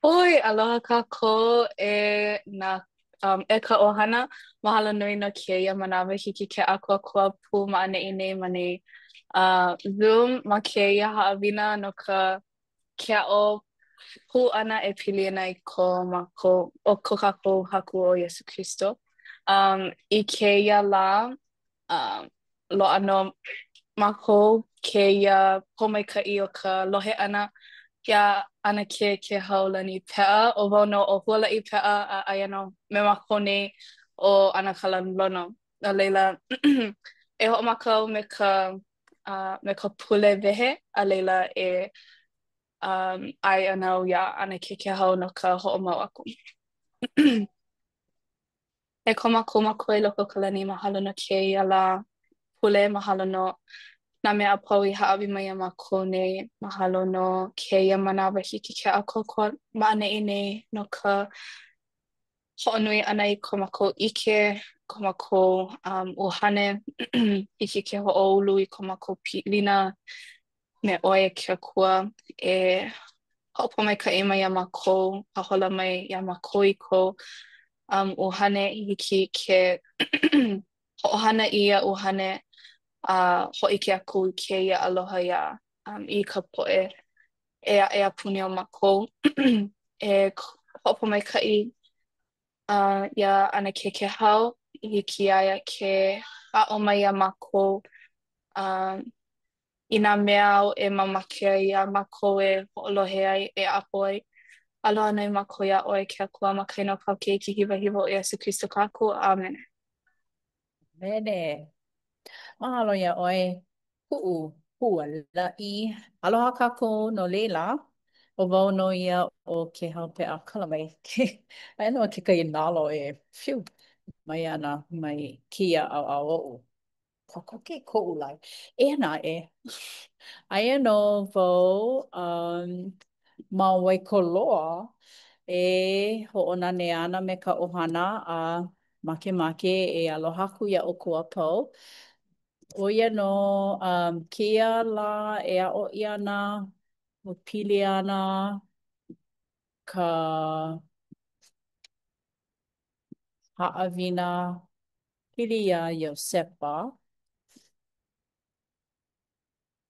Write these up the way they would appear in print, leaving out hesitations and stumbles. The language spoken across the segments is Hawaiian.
Oi, aloha kākou e nā e ka ʻohana. Mahalo nui no kēia manawa hiki ke ʻākoakoa pū ma ʻaneʻi nei ma nei Zoom ma kēia haʻawina no ka ke aʻo pū ʻana e pili ana i ko mākou, o ko kākou Haku ʻo Iesū Kristo. I kēia lā, loaʻa nō mākou kēia pōmaikaʻi o ka lohe ʻana iā ʻAnakē Kēhaulani Peʻa. ʻO wau nō ʻo Hualaʻi Peʻa a aia nō me mākou nei ʻo ʻAnakala Lono. No laila, e hoʻomaka au me ka me ka pule wehe, a laila e ʻae ana au iā ʻAnakē Kēhau no ka hoʻomau aku. E ko mākou Makua i loko o ka lani, mahalo no kēia lā pule, mahalo no nā mea a pau i hāʻawi mai iā mākou nei, mahalo no kēia manawa hiki ke ʻākoakoa ma ʻaneʻi nei no ka hoʻonui ʻana i ko mākou ʻike, ko mākou ʻuhane, hiki ke hoʻoulu i ko mākou pilina me ʻoe e ke Akua e hoʻopōmaikaʻi mai iā mākou, pāhola mai iā mākou i kou ʻuhane i hiki ke hoʻohana i ia ʻuhane a hōʻike aku i kēia aloha iā i ka poʻe ʻē aʻe a puni o mākou e hoʻopōmaikaʻi iā ʻAnakē Kēhau i hiki iā ia ke aʻo mai iā mākou i nā mea āu e mamake ai iā mākou e hoʻolohe ai, e ʻapo ai. Aloha nui mākou iā ʻoe, ke Akua ma ka inoa o kāu Keiki hiwahiwa ʻo Iesū Kristo ka Haku. ʻĀmene. ʻĀmene. Mahalo iā ʻoe, kuʻu hualaʻi. Aloha kākou no laila, ʻo wau nō ia ʻo Kēhau Peʻa Kala mai. Aia nō kekahi nalo e phew, mai ana mai kēia ʻaoʻao oʻu. Kokoke koʻu lae. Eia naʻe, aia nō wau um, ma Waikoloa e hoʻonanea ana me ka ʻohana a makemake e aloha aku iā ʻoukou a pau. ʻO ia nō um, kēia lā e aʻo ʻia ana, ua pili ana ka haʻawina Pili iā Iosepa,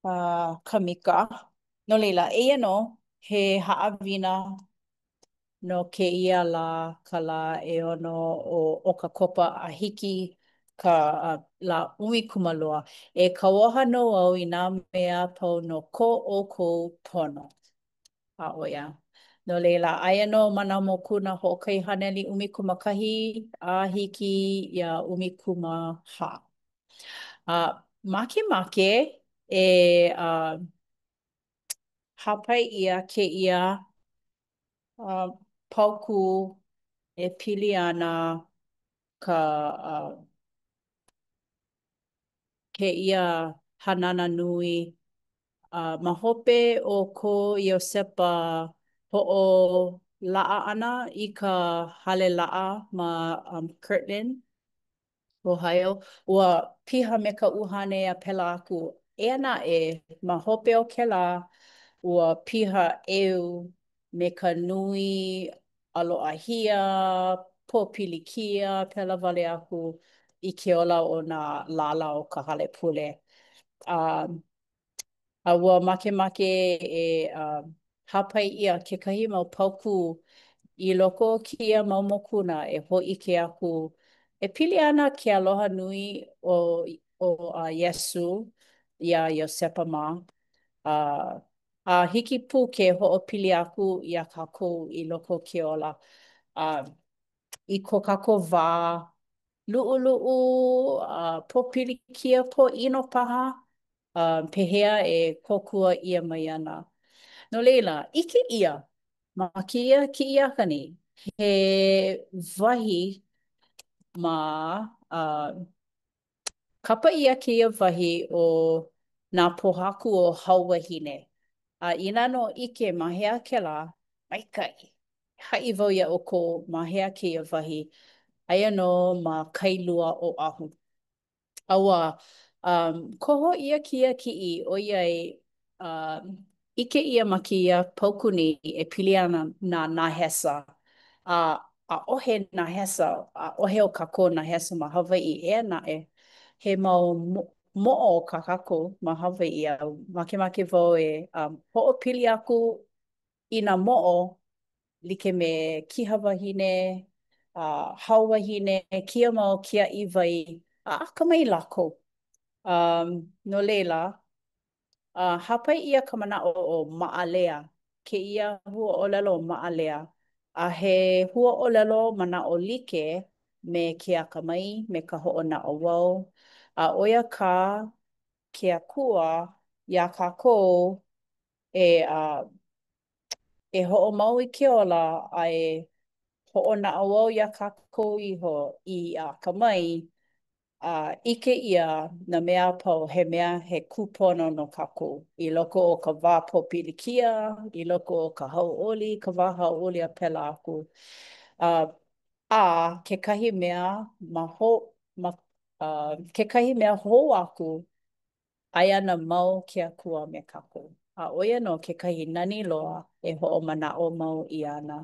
a Kamika. No laila, eia nō he haʻawina no kēia lā, ka lā ʻeono o ʻOkakopa a hiki ka lā 12. E kauoha nō au i nā mea a pau no ko ʻoukou pono. A ʻo ia. No laila, aia nō ma nā mokuna 111 a hiki iā 14. A makemake e uh, hāpai ʻia kēia uh, paukū e pili ana ka uh, kēia hanana nui A ma hope o ko Iosepa hoʻolaʻa ʻana i ka hale laʻa ma um, Kirtland, Ohio, ua piha me ka ʻUhane a pēlā aku. Eia naʻe, ma hope o kēlā, ua piha ʻeu me ka nui ʻaloʻahia, pōpilikia, pēlā wale aku i ke ola o nā lālā o ka hale pule. A A ua makemake e uh, hāpai ʻia kekahi mau paukū i loko o kēia mau mokuna e hōʻike aku e pili ana ke aloha nui o, o uh, Iesū iā Iosepa mā. Uh, a hiki pū ke hoʻopili aku iā kākou i loko o ke ola. Uh, i ko kākou wā luʻuluʻu, a pōpilikia, pōʻino paha, a pehea e kōkua ʻia mai ana. No laila, ʻike ʻia ma kēia kiʻi aka nei, he wahi ma uh, kapa ʻia kēia wahi ʻo nā pōhaku o Hauwahine. A inā nō ʻike ma hea kēlā, maikaʻi. Haʻi wau iā ʻoukou ma hea kēia wahi, aia nō ma Kailua, Oʻahu. A ua um, koho ʻia kēia kiʻi ʻoiai um, ʻIke ʻia ma kēia paukū nei e pili ana nā nahesa. A ʻaʻohe nahesa, ʻaʻohe o kākou nahesa ma Hawaiʻi. Eia naʻe, he mau moʻo kā kākou ma Hawaiʻi a makemake wau e um, hoʻopili aku i nā moʻo like me Kihawahine, uh, Hauwahine, kēia mau kiaʻi wai, a akamai lākou. Um, no laila, uh, hāpai ʻia ka manaʻo o maʻalea, kēia huaʻōlelo maʻalea, a he huaʻōlelo manaʻo like me ke akamai, me ka hoʻonaʻauao, a ʻo ia kā ke Akua iā kākou e uh, e hoʻomau i ke ola a e hoʻonaʻauao iā kākou iho i akamai a ʻike ʻia nā mea a pau he mea he kūpono no kākou i loko o ka wā pōpilikia, i loko o ka hauʻoli, ka wā hauʻoli a pēlā aku. Uh, a kekahi mea ma ho, ma, uh, kekahi mea hou aku, aia ana mau ke Akua me kākou. A ʻo ia nō kekahi nani loa e hoʻomanaʻo mau ʻia ana.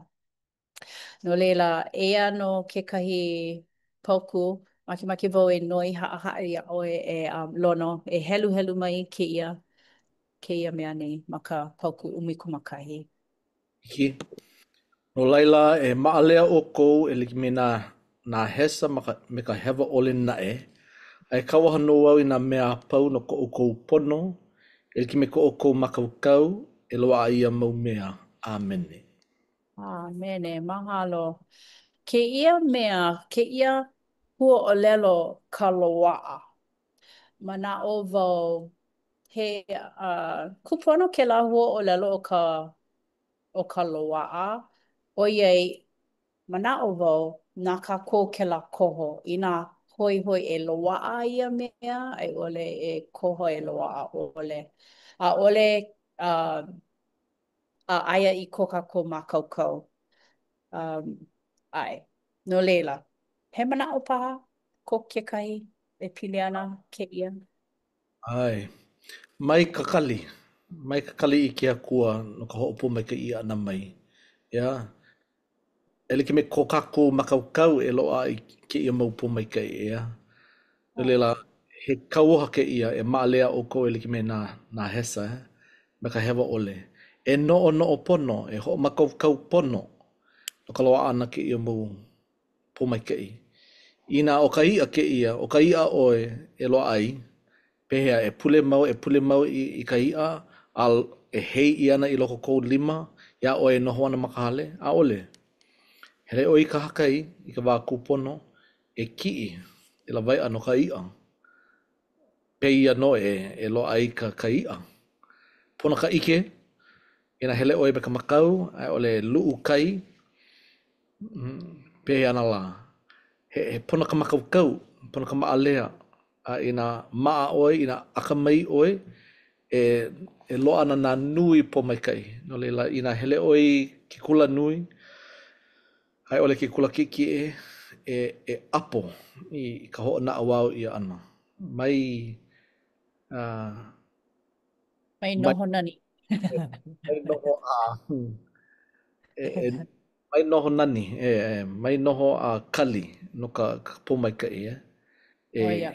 No laila, eia nō kekahi paukū. Makemake wau e noi haʻahaʻa iā ʻoe e um, Lono, e heluhelu mai kēia, kēia mea nei ma ka paukū 11. Hiki. No laila, e maʻalea ʻoukou e like me nā nahesa ma ka, me ka hewa ʻole naʻe, a e kauoha nō au i nā mea a pau no ko ʻoukou pono, e like me ko ʻoukou mākaukau e loaʻa ai ia mau mea. ʻĀmene. ʻĀmene. Mahalo. Kēia mea, kēia huaʻōlelo ka loaʻa. Manaʻo wau he uh, kūpono kēlā huaʻōlelo o ka o ka loaʻa, ʻoiai manaʻo wau na kākou kēlā koho inā hoihoi e loaʻa ia mea a i ʻole e koho e loaʻa ʻole. ʻAʻole uh, a aia i ko kākou mākaukau. Um, ʻae. No laila, he manaʻo paha ko kekahi e pili ana kēia? ʻAe. Mai kakali. Mai kakali i ke Akua no ka hoʻopōmaikaʻi ʻana mai. ʻEā? E like me ko kākou mākaukau e loaʻa ai kēia mau pōmaikaʻi, ʻeā? No laila, he kauoha kēia e maʻalea ʻoukou e like me nā nahesa, eh? Me ka hewa ʻole. E noʻonoʻo pono, e hoʻomākaukau pono no ka loaʻa ʻana kēia mau pōmaikaʻi. Inā ʻo ka iʻa kēia, ʻo ka iʻa ʻoe e loaʻa ai, Pehea, e pule mau, e pule mau i, i ka iʻa, a e hei ʻia ana i loko o kou lima iā ʻoe e noho ana ma ka hale? ʻAʻole. Hele ʻoe i kahakai i ka wā kūpono e kiʻi, e lawaiʻa no ka iʻa. Pēia nō e, e loaʻa ai ka, ka iʻa. Pono ka ʻike, inā hele ʻoe me ka makau, a i ʻole luʻu kai, pehea ana lā? He, he pono ka mākaukau, pono ka maʻalea, A inā maʻa ʻoe, inā akamai ʻoe, e, e loaʻa ana nā nui pōmaikaʻi. No laila, inā hele ʻoe i ke kula nui, a i ʻole ke kula kiʻekiʻe, e, e ʻapo i ka hoʻonaʻauao ʻia ʻana. Mai, uh, Mai noho nani. mai noho a, e, e, mai noho nani, e, e, mai noho a kali no ka, ka pōmaikaʻi, e. E ʻO ia.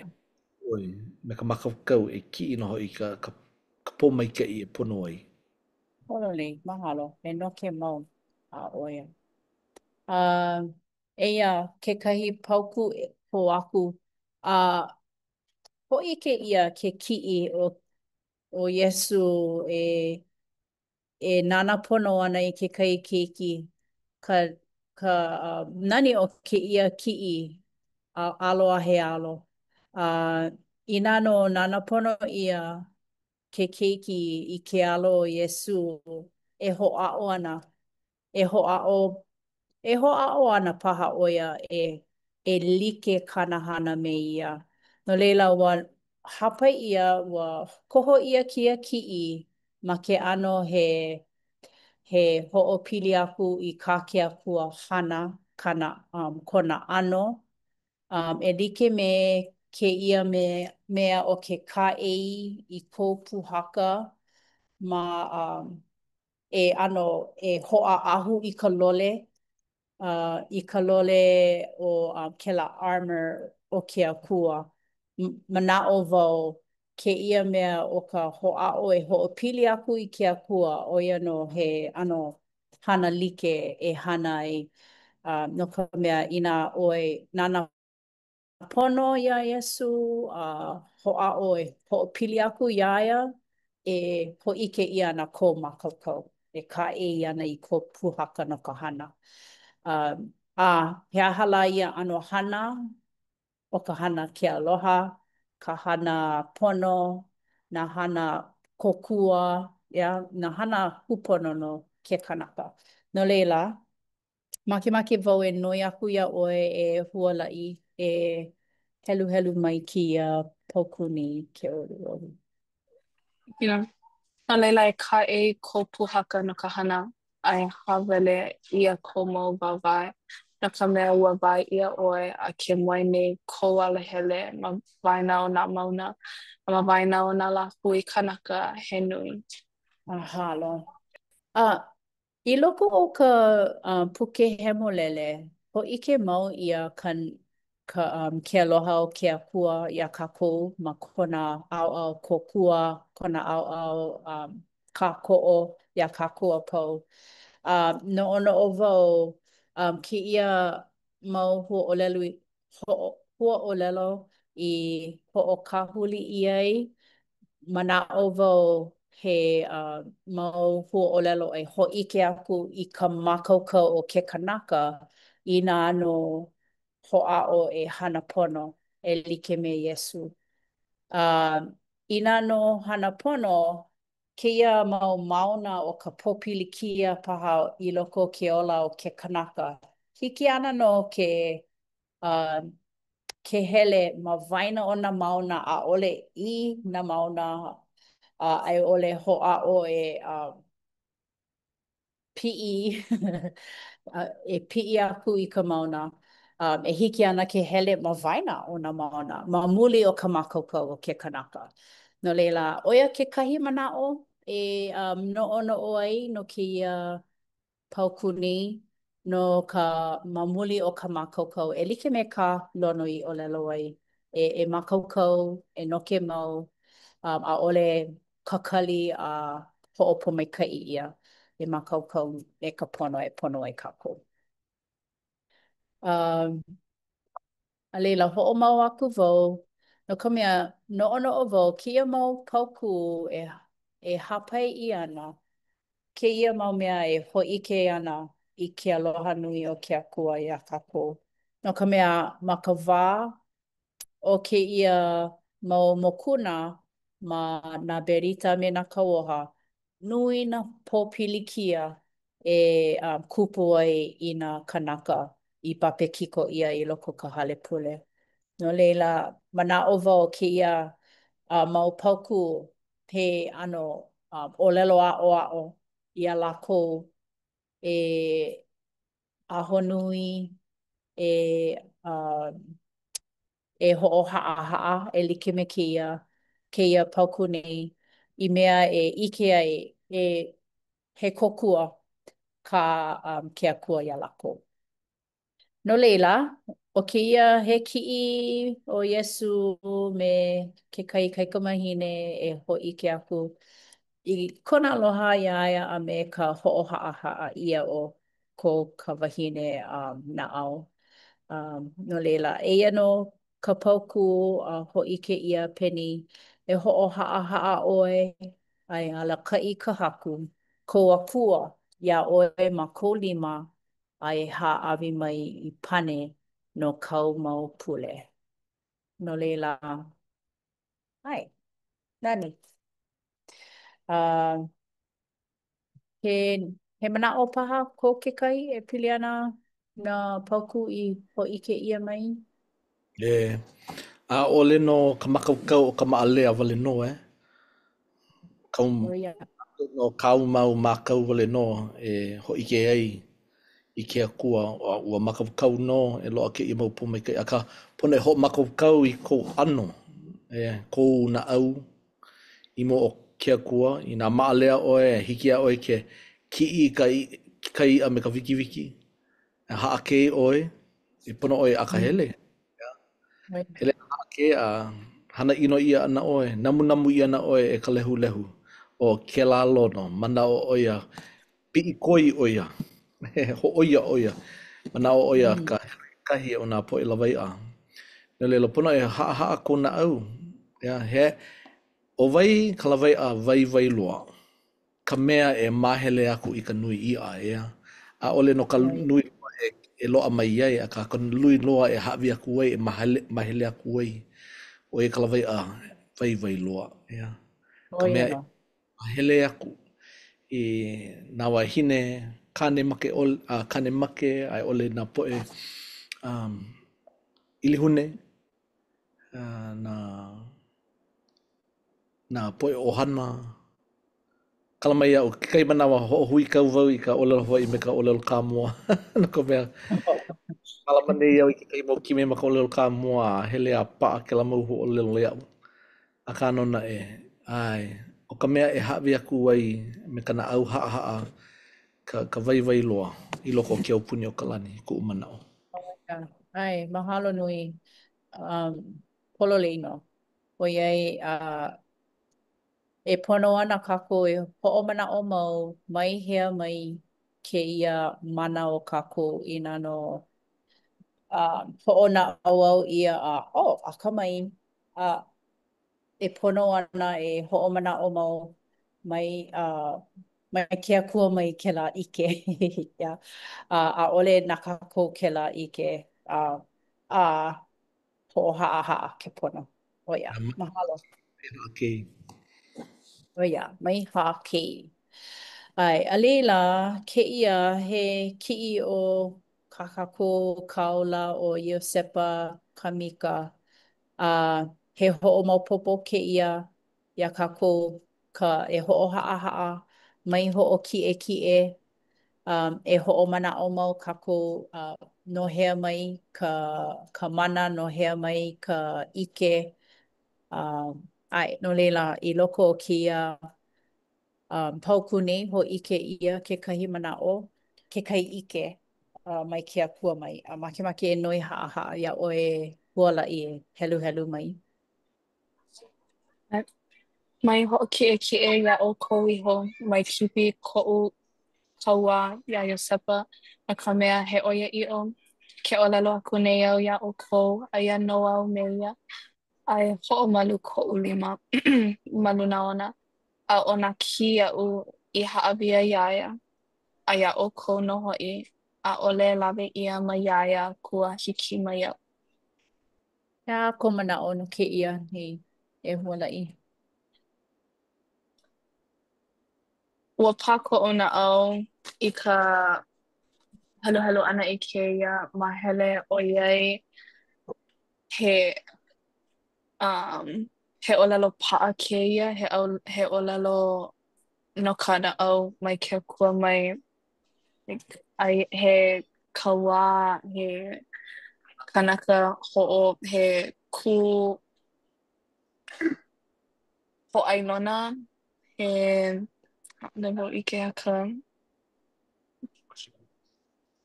ʻoe, me ka mākaukau e kiʻi nō hoʻi i ka, ka, ka pōmaikaʻi e pono ai. Pololei, mahalo. E noke mau a ʻo ia. Uh, eia kekahi paukū hou aku. A uh, hōʻike ʻia ke kiʻi o, o Iesū e e nānā pono ana i kekahi keiki ka ka uh, nani o kēia kiʻi a alo a he alo. A uh, inā nō nānā pono ʻia ke keiki i ke alo o Iesū e hoʻāʻo ana e hoʻāʻo e hoʻāʻo ana paha ʻo ia e e like kāna hana me ia. No laila, ua hāpai ʻia, ua koho ʻia kēia kiʻi ma ke ʻano he he hoʻopili aku i kā ke Akua hana, kāna, um, kona ʻano, um, e like me kēia me, mea o ke kāʻei i kou pūhaka. Ma um, e ʻano e hōʻaʻahu i ka lole, uh, i ka lole o um, kēlā armor o ke akua. Manaʻo wau kēia mea o ka hoʻāʻo e hoʻopili aku i ke akua, ʻo ia nō he ʻano hana like e hana ai uh, no ka mea inā ʻoe nānā pono iā Iesū a hoʻāʻo e hoʻopili aku iā ia, e hōʻike ʻia ana kou mākaukau, e kāʻei ana i kou pūhaka no ka hana. Um, a he aha lā ia ʻano hana? ʻO ka hana ke aloha, ka hana pono, nā hana kōkua, yeah, nā hana kūpono no ke kanaka. No laila, Makemake wau e noi aku iā ʻoe e Hualaʻi e heluhelu mai kēia paukū nei ke ʻoluʻolu. Yeah. No laila e kāʻei kou pūhaka no ka hana, a e hāwele ʻia kou mau wāwae, no ka mea, ua wae ʻia ʻoe, a ke moe nei kou alahele ma waena o nā mauna, a ma waena o nā lāhui kanaka he nui. Mahalo. A I loko o ka uh, puke hemolele, hōʻike mau ʻia ka, ka, um, ke aloha o ke Akua iā kākou ma kona ʻaoʻao kōkua, kona ʻaoʻao um, kākoʻo iā kākou a pau. A uh, noʻonoʻo wau um, kēia mau huaʻōlelo, hoʻo, huaʻōlelo i hoʻokāhuli ʻia ai, manaʻo wau he uh, mau huaʻōlelo e hōʻike aku i ka mākaukau o ke kanaka inā nō hoʻāʻo e hana pono e like me Iesū. Uh, inā nō hana pono, kēia mau mauna o ka pōpilikia paha i loko o ke ola o ke kanaka, hiki ana nō ke uh, ke hele ma waena o nā mauna, ʻaʻole i nā mauna, a uh, a i ʻole hoʻāʻo e uh, piʻi e piʻi aku i ka mauna, um, e hiki ana ke hele ma waena o nā mauna, ma muli o ka mākaukau o ke kanaka. No laila, ʻo ia kekahi manaʻo e um, noʻonoʻo ai no kēia paukū nei, no ka ma muli o ka mākaukau, e like me kā Lono i ʻōlelo ai, e, e mākaukau, e noke mau, um, ʻaʻole kakali a hoʻopōmaikaʻi ʻia e mākaukau me ka pono e pono ai kākou. Um, a laila, hoʻomau aku wau, no ka mea, noʻonoʻo wau, kēia mau paukū e, e hāpai ʻia ana, kēia mau mea e hōʻike ana i ke aloha nui o ke Akua iā kākou. No ka mea, ma ka wā o kēia mau mokuna ma nā berita me nā kauoha, nui nā pōpilikia e um, kupu ai i nā kānaka i bapekiko ʻia i loko o ka hale pule. No laila, manaʻo wau kēia uh, mau paukū he ʻano um, ʻōlelo aʻoaʻo iā lākou e ahonui e uh, e hoʻohaʻahaʻa e like me kēia kēia paukū nei i mea e ʻike ai e he kōkua kā um, ke Akua iā lākou. No laila, ʻo kēia he kiʻi o Iesū me kekahi kaikamahine e hōʻike aku i kona aloha iā ia a me ka hoʻohaʻahaʻa ʻia o ko ka wahine um, naʻau. Um, no laila, eia nō ka paukū a hōʻike ʻia penei, e hoʻohaʻahaʻa ʻoe a e alakaʻi ka Haku, kou Akua, iā ʻoe ma kou lima a e hāʻawi mai i pane no kāu mau pule. No laila, ʻae, nani. Uh, he, he manaʻo paha ko kekahi e pili ana nā paukū i hōʻike ʻia mai? E, ʻaʻole no ka mākaukau o ka maʻalea wale nō, e. Kau, no kāu mau mākau wale nō e hōʻike ai i ke Akua, ua mākaukau nō e loaʻa kēia mau pōmaikaʻi, akā, pono e hoʻomākaukau i kou ʻano, e, kou naʻau i mua o. ke Akua, inā maʻalea ʻoe, hiki iā ʻoe ke kiʻi i ka ka iʻa me ka wikiwiki, a haʻakei ʻoe, e pono ʻoe e akahele. Hele a haʻakei a hana ʻino ʻia ana ʻoe, namunamu ʻia ana ʻoe e ka lehulehu. ʻO kēlā lono, manaʻo ʻo ia, piʻikoi ʻo ia, hōʻoia ʻo ia, manaʻo ʻo ia ka kahi o nā poʻe lawaiʻa. No laila, pono e haʻahaʻa kou naʻau. Yeah, he, ʻo wai ka lawaiʻa waiwai loa? Ka mea e māhele aku i ka nui iʻa, ʻeā? ʻAʻole no ka nui loa e, e loaʻa mai ai, akā ka nui loa e hāʻawi aku ai, e mahele, mahele aku ai. ʻO ia ka lawaiʻa waiwai loa, ʻeā? Ka mea e mahele aku i nā wāhine kāne make ʻole, a kāne make a i ʻole nā poʻe um, ʻilihune, uh, nā, nā poʻe ʻohana. Kala mai iaʻu, kekahi manawa hoʻohuikau wau i ka ʻōlelo Hawaiʻi me ka ʻōlelo Kāmoa no ka mea, mālama nei au i kekahi mau kime ma ka ʻōlelo Kāmoa a hele a paʻa kēlā mau huaʻōlelo iaʻu. Akā nō naʻe, ʻae, ʻo ka mea e hāʻawi aku ai me ka naʻau haʻahaʻa ka, ka waiwai loa i loko o ke aupuni o ka lani, kuʻu manaʻo. ʻAe, mahalo nui. Um, pololei nō. ʻOiai, uh, e pono ana kākou e hoʻomanaʻo mau mai hea mai kēia mana o kākou inā nō uh, hoʻonaʻauao ʻia a, oh, akamai a e pono ana e hoʻomanaʻo mau mai uh, mai ke Akua mai kēlā ʻike. yeah. A ʻaʻole na kākou kēlā ʻike a a hoʻohaʻahaʻa ke pono. ʻO ia, mahalo. Mai ʻO ia, mai haʻakei. ʻAe, a laila, kēia he kiʻi o kā kākou kāula ʻo Iosepa Kamika. A he hoʻomaopopo kēia iā kākou ka e hoʻohaʻahaʻa, mai hoʻokiʻekiʻe, um, e hoʻomanaʻo mau kākou uh, no hea mai ka, ka mana, no hea mai ka ʻike. Uh, ʻae, no laila, i loko o kēia um, paukū nei, hōʻike ʻia kekahi manaʻo, kekahi ʻike uh, mai ke Akua mai. A makemake e noi haʻahaʻa iā ʻoe Hualaʻi e heluhelu mai. Mai hoʻokiʻekiʻe iā ʻoukou iho, mai kipi i koʻu kauā iā Iosepa, no ka mea, he ʻoiaʻiʻo, ke ʻōlelo aku nei au iā ʻoukou, aia nō au me ia, a e hoʻomalu koʻu lima ma luna ona, a ʻo nā kī aʻu i hāʻawi ai iā ia, a iā ʻoukou nō hoʻi, ʻaʻole e lawe ʻia mai iā ia aku a hiki mai iaʻu. He aha kou manaʻo no kēia nei e Hualaʻi? Ua pā koʻu naʻau i ka heluhelu ʻana i kēia māhele ʻoiai he um, he ʻōlelo paʻa kēia, he, he ʻōlelo no ka naʻau mai ke Akua mai Like, ai, he kauā, he kanaka hoʻo, he kū hōʻailona, he, ʻaʻole wau ʻike i ka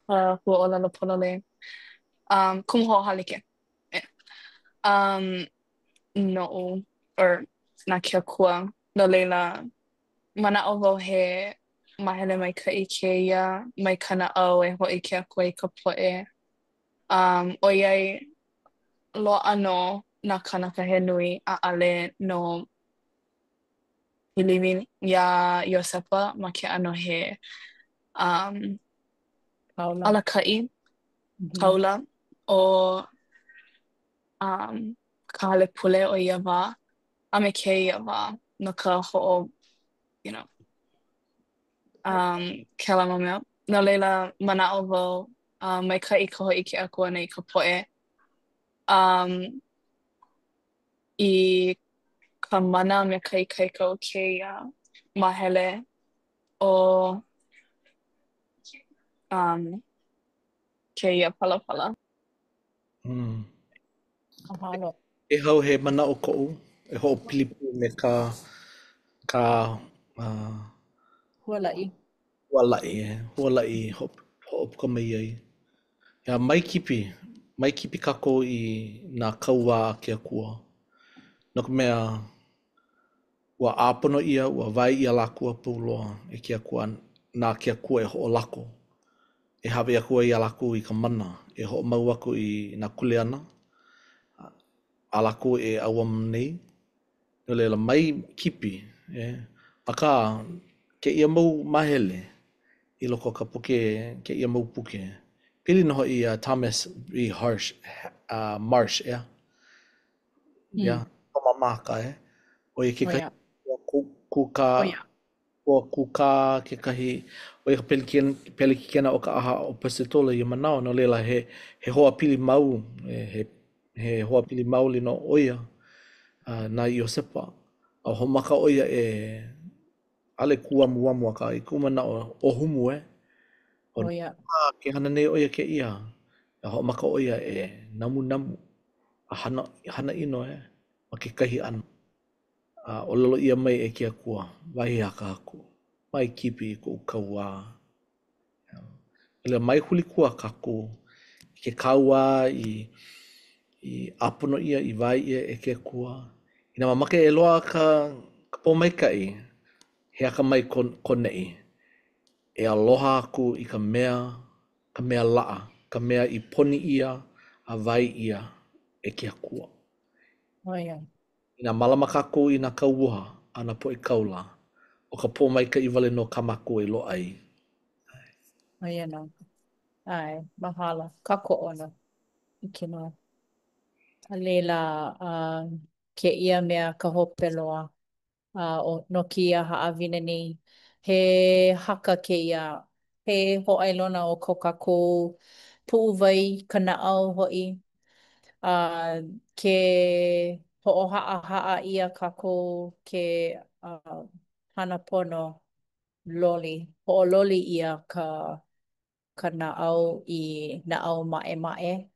ka huaʻōlelo pololei. Um, kumu hoʻohālike. Yeah. Um, noʻu, or na ke Akua. No laila, manaʻo wau he māhele maikaʻi kēia mai ka naʻau e hōʻike aku ai i ka poʻe. Um, ʻoiai, loaʻa nō nā kānaka he nui ʻaʻale nō piliwi iā Iosepa ma ke ʻano he um, Kāula. alakaʻi, Mm -hmm. kāula o um, ka hale pule o ia wā a me kēia wā no ka hoʻo, you know, um, kēlā mau mea. No laila, manaʻo wau, uh, maikaʻi ka hōʻike aku ʻana i ka poʻe um, i ka mana me ka ikaika o kēia māhele o um, kēia palapala. Mm. Mahalo. Kēhau, he manaʻo koʻu e hoʻopili pū me kā Ka uh, Hualaʻi. Hualaʻi, hualaʻi hoʻopuka mai ai. Ia mai kipi, mai kipi kākou i nā kauā a ke Akua. No ka mea, ua ʻāpono ʻia, ua wae ʻia lākou a pau loa e ke Akua, na ke Akua e hoʻolako, e hāʻawi aku ai iā lākou i ka mana e hoʻomau aku i nā kuleana a lākou e ʻauamo nei. No laila, mai kipi, e. Akā, kēia mau māhele i loko o ka puke, kēia mau puke, pili nō hoʻi iā Thomas B. Harsh, uh, Marsh, ʻeā? Mm. Yeah, Toma Māka, e. ʻO ia kekahi kūkā, ua kūkā kekahi, ʻo ia ka pelekikena o ka ʻaha ʻAposetolo ia manawa, no laila he, he hoa pili mau, he, he hoa pili maoli nō ʻo ia uh, na Iosepa. A hoʻomaka ʻo ia e ʻaʻole kūamuamu akā i kuʻu manaʻo ʻōhumu e. ʻO ia. Ke hana nei ʻo ia kēia. A hoʻomaka ʻo ia e namunamu a hana, hana ʻino e ma kekahi ʻano. A ʻōlelo ʻia mai e ke Akua, wahi a ka Haku, mai kipi i koʻu kauā. No laila mai hulikua kākou i ke kauā i i ʻāpono ʻia, i wae ʻia e ke Akua. Inā mamake e loaʻa ka, ka pōmaikaʻi, he akamai ko, koneʻi. E aloha aku i ka mea, ka mea laʻa, ka mea i poni ʻia a wae ʻia e ke Akua. ʻO ia. Inā mālama kākou i nā kauoha a nā poʻe kāula, ʻo ka pōmaikaʻi wale nō kā mākou e loaʻa ai. ʻO ia nō. ʻAe, mahalo. Kākoʻo nō i ke noa. A laila, uh, kēia mea ka hope loa uh, o, no kēia haʻawina nei. He haka kēia, he hōʻailona o ko kākou puʻuwai, ka naʻau hoʻi. A uh, ke hoʻohaʻahaʻa ʻia kākou ke uh, hana pono loli, hoʻololi ʻia ka ka naʻau i naʻau maʻemaʻe.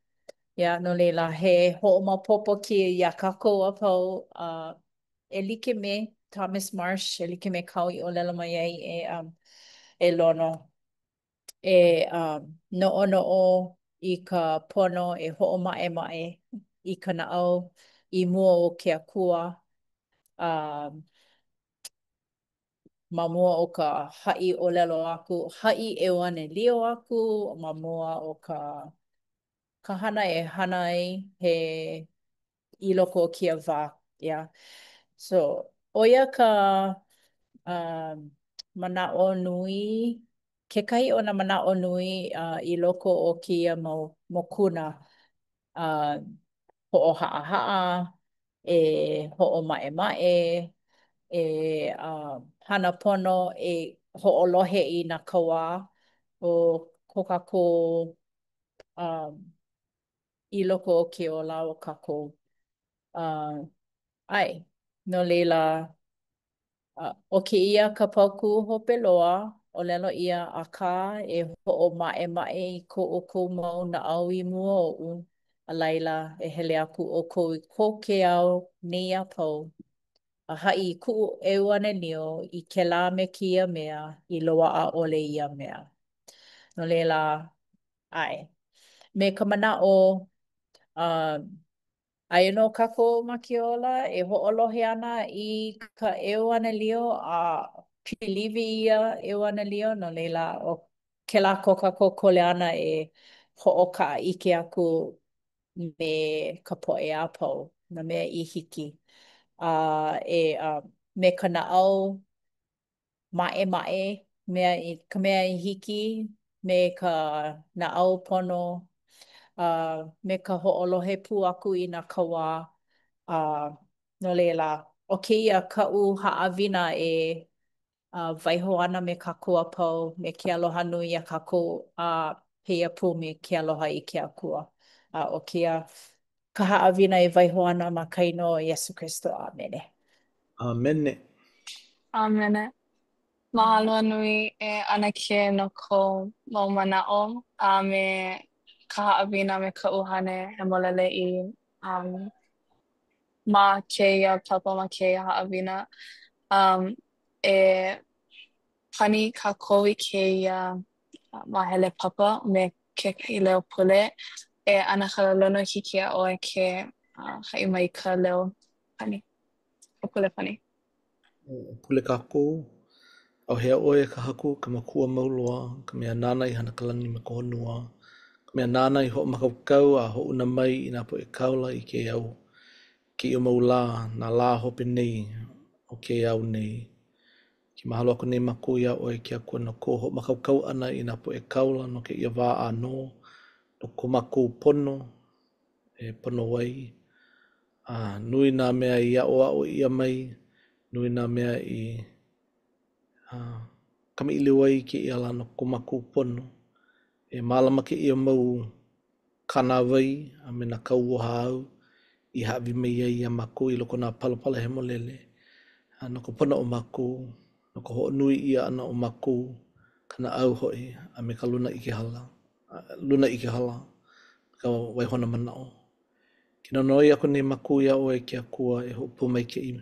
Yeah, no laila, he hoʻomaopopo kēia iā kākou a pau, uh, e like me Thomas Marsh, e like me kāu i ʻōlelo mai ai e, um, e Lono, e um, noʻonoʻo i ka pono e hoʻomaʻemaʻe i ka naʻau i mua o ke Akua, um, ma mua o ka haʻi ʻōlelo aku, haʻi ʻeuanelio aku, ma mua o ka ka hana e hana ai he i loko o kēia wā, yeah. So, ʻo ia ka um, manaʻo nui, kekahi o nā manaʻo nui uh, i loko o kēia mau mokuna uh, hoʻohaʻahaʻa, e hoʻomaʻemaʻe, e uh, hana pono, e hoʻolohe i nā kauā o ko kākou um, i loko o ke ola o kākou. Uh, ʻae, no laila, uh, ʻo kēia ka paukū hope loa, ʻōlelo ʻia, akā, e hoʻomaʻemaʻe i ko ʻoukou mau naʻau i mua oʻu, a laila e hele aku ʻoukou i ko ke ao nei a pau, a haʻi i kuʻu ʻeuanelio i kēlā me kēia mea i loaʻa ʻole ia mea. No laila, ʻae. Me ka manaʻo, uh, aia nō kākou ma ke ola e hoʻolohe ana i ka ʻeuanelio a piliwi ia ʻeuanelio, no laila, ʻo kēlā ko kākou kuleana e hoʻokaʻaʻike aku me ka poʻe a pau, nā mea i hiki. A e uh, me ka naʻau maʻemaʻe mea i ka mea i hiki me ka naʻau pono a me ka hoʻolohe pū aku i nā kauā a no laila ʻo kēia kaʻu haʻawina e uh, waiho ana me kākou a pau me ke aloha nui iā kākou a pēia pū me ke aloha i ke Akua. A ʻo kēia ka haʻawina e waiho ana ma ka inoa o Iesu Kristo. ʻĀmene. ʻĀmene. ʻĀmene. Mahalo nui e ʻAnakē no kou mau manaʻo a me ka haʻawina me ka ʻUhane Hemolele i um, ma kēia papa, ma kēia haʻawina. Um. E pani kākou i kēia māhele papa me kekahi leo pule. E ʻAnakala Lono, hiki iā ʻoe ke haʻi mai ka leo pani, ka pule pani. E pule kākou. ʻAuhea ʻoe e ka Haku, ka Makua mau loa, ka mea nāna i hana ka lani me ka honua, ka mea nāna i hoʻomākaukau a hoʻouna mai i nā poʻe kāula i kēia au, kēia mau lā, nā lā hope nei o kēia au nei. Ke mahalo aku nei mākou iā ʻoe ke Akua no kou hoʻomākaukau ʻana i nā poʻe kāula no kēia wā ʻānō, no ko mākou pono e pono ai. A nui nā mea i aʻoaʻo ʻia mai, nui nā mea i kamaʻilio ai i kēia lā no ko mākou pono. E mālama kēia mau kānāwai a me nā kauoha āu i hāʻawi mai ai iā mākou i loko o nā Palapala Hemolele, a no ka pono o mākou, no ka hoʻonui ʻia ʻana o mākou, ka naʻau hoʻi, a me ka luna ʻike hala, luna ʻike hala, ka waihona manaʻo. Ke nonoi aku nei mākou iā ʻoe ke Akua e hoʻopōmaikaʻi,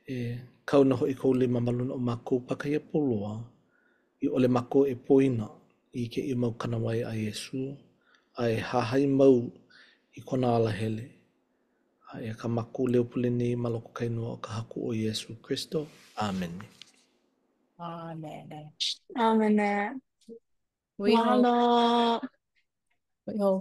e kau nō hoʻi kou lima ma luna o mākou pākahi a pau loa, i ʻole mākou e poina i kēia mau kānāwai a Iesū, a e hahai mau i kona alahele. A eia kā mākou leo pule nei ma loko o ka inoa o ka Haku ʻo Iesū Kristo. ʻĀmene. ʻĀmene. ʻĀmene. Hui hou. Mahalo. Hui hou.